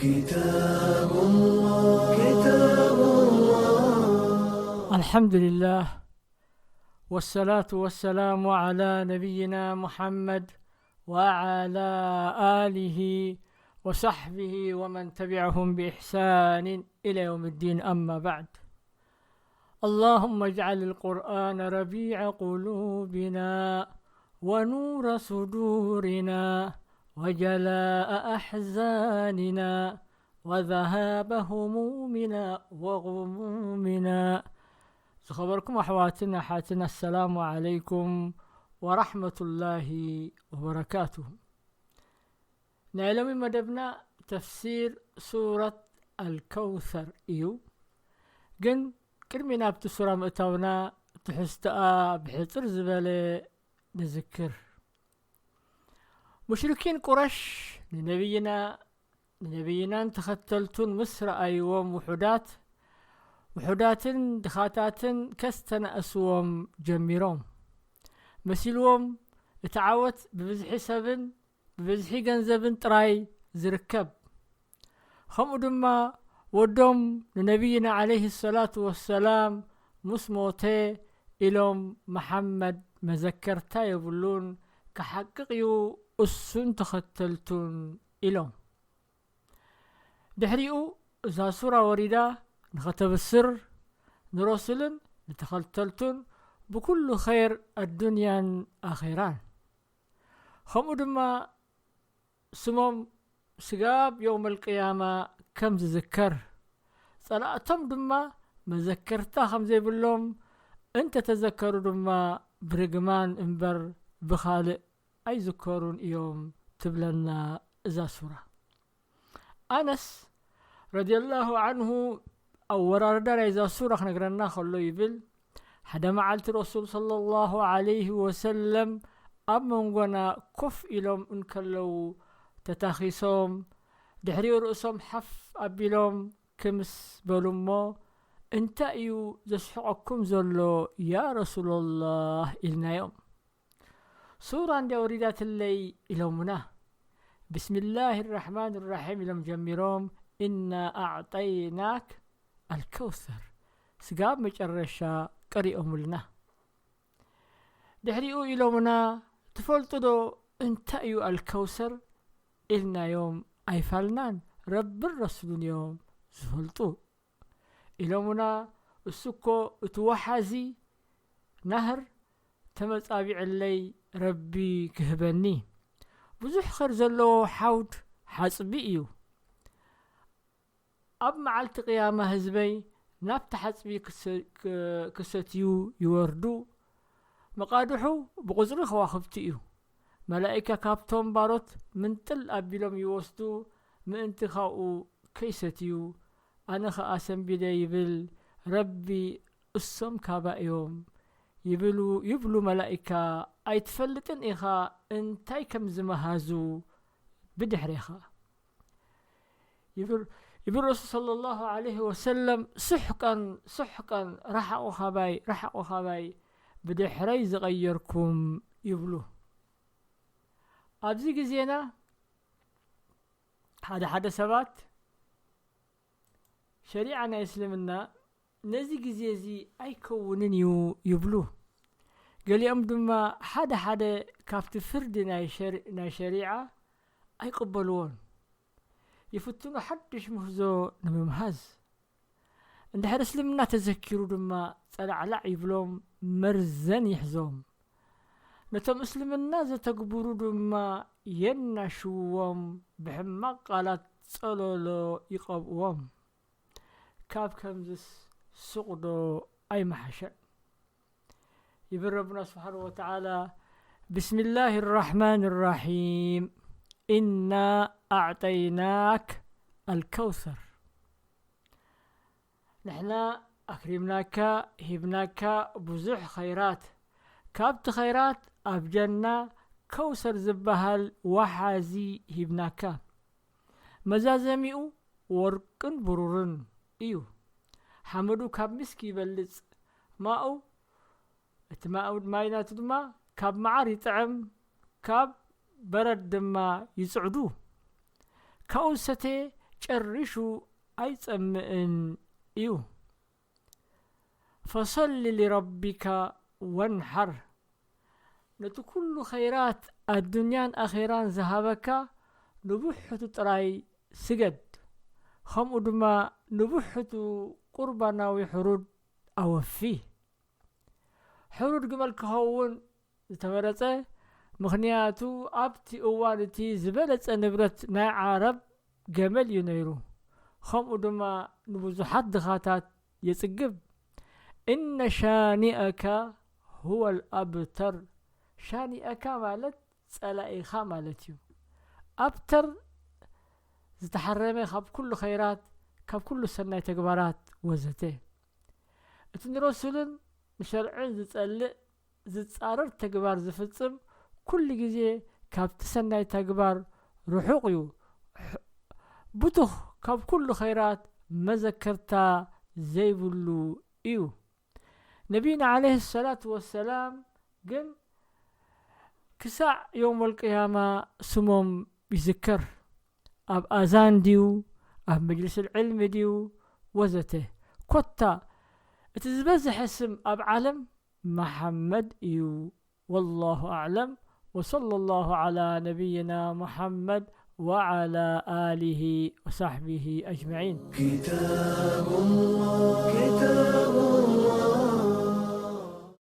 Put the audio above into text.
كتاب الله، كتاب الله. الحمد لله، والصلاة والسلام على نبينا محمد وعلى آله وصحبه ومن تبعهم بإحسان إلى يوم الدين، أما بعد. اللهم اجعل القرآن ربيع قلوبنا ونور صدورنا وجلاء أحزاننا وذهاب همومنا وغمومنا. ዝኸበርኩም ኣሕዋትን ኣሓትን፣ ኣሰላሙ ዓለይኩም ወራሕመቱላሂ ወበረካቱሁ። ናይ ሎሚ መደብና ተፍሲር ሱረት ኣልከውሰር እዩ። ግን ቅድሚ ናብቲ ሱራ ምእታውና፣ ትሕዝቶኣ ብሕጽር ዝበለ ንዝክር። ሙሽሪኪን ቁረሽ ንነቢይና፣ ንነቢይናን ተኸተልቱን ምስ ረኣይዎም ውሑዳት፣ ውሑዳትን ድኻታትን ከስተናእስዎም ጀሚሮም። መሲልዎም፣ እቲ ዓወት ብብዝሒ ሰብን ብብዝሒ ገንዘብን ጥራይ ዝርከብ። ከምኡ ድማ፣ ወዶም ንነቢይና ዓለይሂ ሰላቱ ወሰላም ምስ ሞተ፣ ኢሎም፣ መሓመድ መዘከርታ የብሉን፣ ክሓቅቕ እዩ እሱን ተኸተልቱን፣ ኢሎም። ድሕሪኡ እዛ ሱራ ወሪዳ ንኸተብስር ንረሱልን ንተኸተልቱን ብኩሉ ኸይር ኣዱንያን ኣኼራን። ከምኡ ድማ ስሞም ስጋብ የውመል ቅያማ ከም ዝዝከር፣ ጸላእቶም ድማ መዘከርታ ከም ዘይብሎም፣ እንተ ተዘከሩ ድማ ብርግማን እምበር ብኻልእ ኣይዝከሩን እዮም ትብለና እዛ ሱራ። ኣነስ ረዲየላሁ ዓንሁ ኣወራርዳ ናይዛ ሱራ ክነግረና ከሎ ይብል፣ ሓደ መዓልቲ ረሱል ሰለላሁ ዓለይሂ ወሰለም ኣብ መንጎና ኮፍ ኢሎም እንከለዉ ተታኺሶም፣ ድሕሪኡ ርእሶም ሓፍ ኣቢሎም ክምስ በሉ እሞ፣ "እንታይ እዩ ዘስሕቐኩም ዘሎ ያ ረሱለላህ?" ኢልናዮም። ሱራ እንድያ ወሪዳትለይ ኢሎምና። ብስሚላህ ራሕማን ራሒም ኢሎም ጀሚሮም፣ "ኢና ኣዕጠይናክ ኣልከውሰር" ስጋብ መጨረሻ ቀሪኦምልና። ድሕሪኡ ኢሎምና፣ "ትፈልጡ ዶ እንታይ እዩ ኣልከውሰር?" ኢልናዮም። "ኣይፋልናን፣ ረብን ረሱሉን እዮም ዝፈልጡ" ኢሎምና። "እሱ እኮ እቲ ወሓዚ ናህር ተመጻቢዕለይ ረቢ ክህበኒ፣ ብዙሕ ኸር ዘለዎ ሓውድ ሓጽቢ እዩ። ኣብ መዓልቲ ቅያማ ህዝበይ ናብቲ ሓጽቢ ክሰ-፣ ክ-፣ ክሰትዩ ይወርዱ። መቓድሑ ብቑጽሪ ከዋኽብቲ እዩ። መላኢካ ካብቶም ባሮት ምንጥል ኣቢሎም ይወስዱ፣ ምእንቲ ካብኡ ከይሰትዩ። ኣነ ኸኣ ሰንቢደ" ይብል ረቢ፣ "እሶም ካባ እዮም" ይብሉ፣ ይብሉ መላኢካ፣ "ኣይትፈልጥን ኢኻ እንታይ ከም ዝመሃዙ ብድሕሬኻ" ይብል፣ ይብል ረሱል ሰለላሁ ዓለይሂ ወሰለም። "ስሕቀን፣ ስሕቀን፣ ረሓቑ ካባይ፣ ረሓቑ ካባይ፣ ብድሕረይ ዝቐየርኩም" ይብሉ። ኣብዚ ግዜና ሓደ ሓደ ሰባት ሸሪዓ ናይ እስልምና ነዚ ግዜ እዚ ኣይከውንን እዩ ይብሉ። ገሊኦም ድማ ሓደ ሓደ ካብቲ ፍርዲ ናይ ሸሪ-፣ ናይ ሸሪዓ ኣይቅበልዎን። ይፍትኑ ሓድሽ ምህዞ ንምምሃዝ። እንድሕር እስልምና ተዘኪሩ ድማ ጸላዕላዕ ይብሎም፣ መርዘን ይሕዞም። ነቶም እስልምና ዘተግብሩ ድማ የናሽውዎም፣ ብሕማቕ ቃላት ጸለሎ ይቐብእዎም። ካብ ከምዝስ ስቕ ዶ ኣይመሓሸን? ይብል ረብና ስብሓንሁ ወተዓላ፣ ብስሚላህ ራሕማን ራሒም፣ ኢና ኣዕጠይናክ ኣልከውሰር። ንሕና ኣክሪምናካ፣ ሂብናካ ብዙሕ ኸይራት። ካብቲ ኸይራት ኣብ ጀና ከውሰር ዝበሃል ወሓዚ ሂብናካ። መዛዘሚኡ ወርቅን ብሩርን እዩ። ሓመዱ ካብ ሚስክ ይበልጽ። ማኡ፣ እቲ ማኡ፣ ማይ ናቱ ድማ ካብ መዓር ይጥዕም፣ ካብ በረድ ድማ ይጽዕዱ። ካብኡ ዝሰተየ ጨሪሹ ኣይጸምእን እዩ። ፈሰሊ ሊረቢካ ወንሓር፣ ነቲ ኩሉ ኸይራት ኣዱንያን ኣኼራን ዝሃበካ ንብሕቱ ጥራይ ስገድ፣ ኸምኡ ድማ ንብሕቱ ቁርባናዊ ሕሩድ ኣወፊ። ሕሩድ ግመል ክኸውን ዝተመረጸ፣ ምኽንያቱ ኣብቲ እዋን እቲ ዝበለጸ ንብረት ናይ ዓረብ ገመል እዩ ነይሩ። ኸምኡ ድማ ንብዙሓት ድኻታት የጽግብ። እነ ሻኒአካ ሁወ ልኣብተር። ሻኒአካ ማለት ጸላኢኻ ማለት እዩ። ኣብተር ዝተሓረመ ካብ ኩሉ ኸይራት፣ ካብ ኩሉ ሰናይ ተግባራት ወዘተ። እቲ ንረሱልን ንሸርዕን ዝጸልእ ዝጻረር ተግባር ዝፍጽም ኩሉ ግዜ ካብቲ ሰናይ ተግባር ርሑቕ እዩ። ሕ-፣ ብቱኽ ካብ ኩሉ ኸይራት መዘከርታ ዘይብሉ እዩ። ነቢና ዓለይሂ ሰላቱ ወሰላም ግን ክሳዕ የውመል ቅያማ ስሞም ይዝከር። ኣብ ኣዛን ድዩ፣ ኣብ መጅልስ ዕልሚ ድዩ፣ ወዘተ። ኮታ እቲ ዝበዝሐ ስም ኣብ ዓለም መሓመድ እዩ። ወላሁ ኣዕለም። ወሰለ ላሁ ዓላ ነቢይና ሙሓመድ ወዓላ ኣሊሂ ወሳሕቢሂ ኣጅመዒን። كتاب الله، كتاب الله،